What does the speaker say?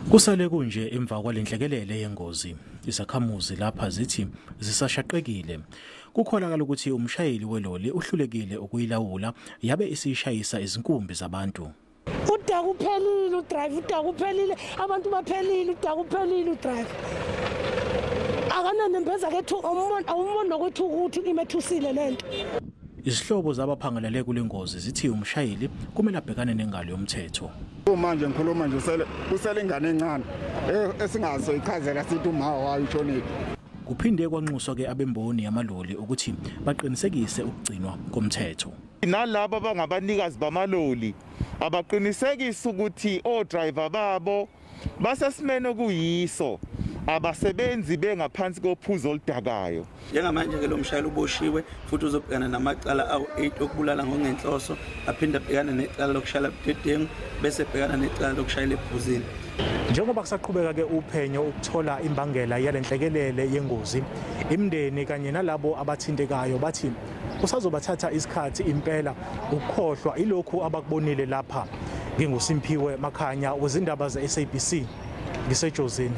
Kusale kunje emva kwalenhlekelele yengozi. Izakhamuzi lapha zithi zisashaqekile. Kukholakala ukuthi umshayeli weloli uhlulekile ukuyilawula yabe isishayisa izinkumbi zabantu. Udaka uphelile udrive, udaka uphelile, abantu baphelile, udaka uphelile udrive. Akananembeza kethu awumbona nokuthi ukuthi imethusile lento. Izihlobo zabaphangalele kule ngozi zithi umshayeli kumele abhekane nengalo yomthetho. Manje ngikhuluma nje usele ingane encane esingaso ichazela sithi uma wayo ushonile. Kuphinde kwanxuswa ke abemboni yamaloli ukuthi baqinisekise ukugcinwa komthetho. Nalabo abangabanikazi bamaloli abaqinisekisa ukuthi odriver babo basesimene kuyiso, abasebenzi bengaphansi kophuzo oludakayo. Njengamanje ke lo mshayeli uboshiwe futhi uzobhekana namacala awu-8 okubulala ngokungenhloso, aphinde abhekane necala lokushayela budedengu, bese ebhekana necala lokushayela ephuzini. Njengoba kusaqhubeka ke uphenyo ukuthola imbangela yalenhlekelele yengozi, imindeni kanye nalabo abathintekayo bathi kusazobathatha isikhathi impela ukukhohlwa ilokhu abakubonile lapha. NginguSimphiwe Makhanya wezindaba ze-SABC ngiseJozini.